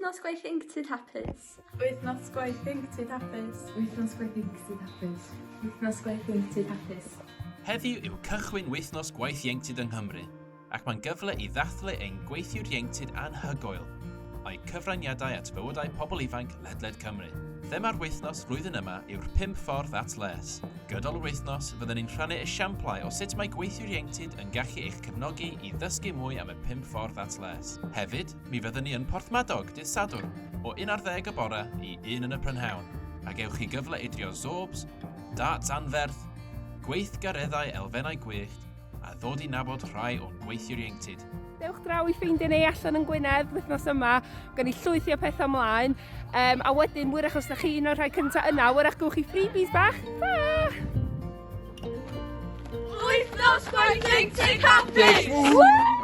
Wythnos Gwaith Ieuenctid Hapus. Wythnos Gwaith Ieuenctid Hapus. Wythnos Gwaith Ieuenctid Hapus. Wythnos Gwaith Ieuenctid Hapus. Heddiw yw cychwyn Wythnos Gwaith Ieuenctid yng Nghymru, ac mae'n gyfle i ddathlu ein gweithiwr ieuenctid anhygoel, a'u cyfraniadau at fywydau pobl ifanc ledled Cymru. Thema'r wythnos flwyddyn yma yw'r Pump Ffordd at Les. Gydol yr wythnos, fydden ni'n rhannu esiamplau o sut mae gweithiwr ieuenctid yn gallu eich cefnogi i ddysgu mwy am y Pump Ffordd at Les. Hefyd, mi fyddwn ni yn Porthmadog dydd Sadwrn, o 11 y bore i 1 yn y prynhawn, a gewch chi gyfle i drio zorbs, darts anferth, gweithgareddau elfennau gwyllt, a ddod i nabod rhai o'n gweithiwr ieuenctid. Dewch draw i ffeindio ni allan yn Gwynedd wythnos yma. Gawn ni llwythi o pethau ymlaen. Um, a wedyn, wyrach os da chi un o'r rhai cyntaf yna, wyrach gewch chi freebies bach. Ta! Wythnos Gwaith Ieuenctid Hapus!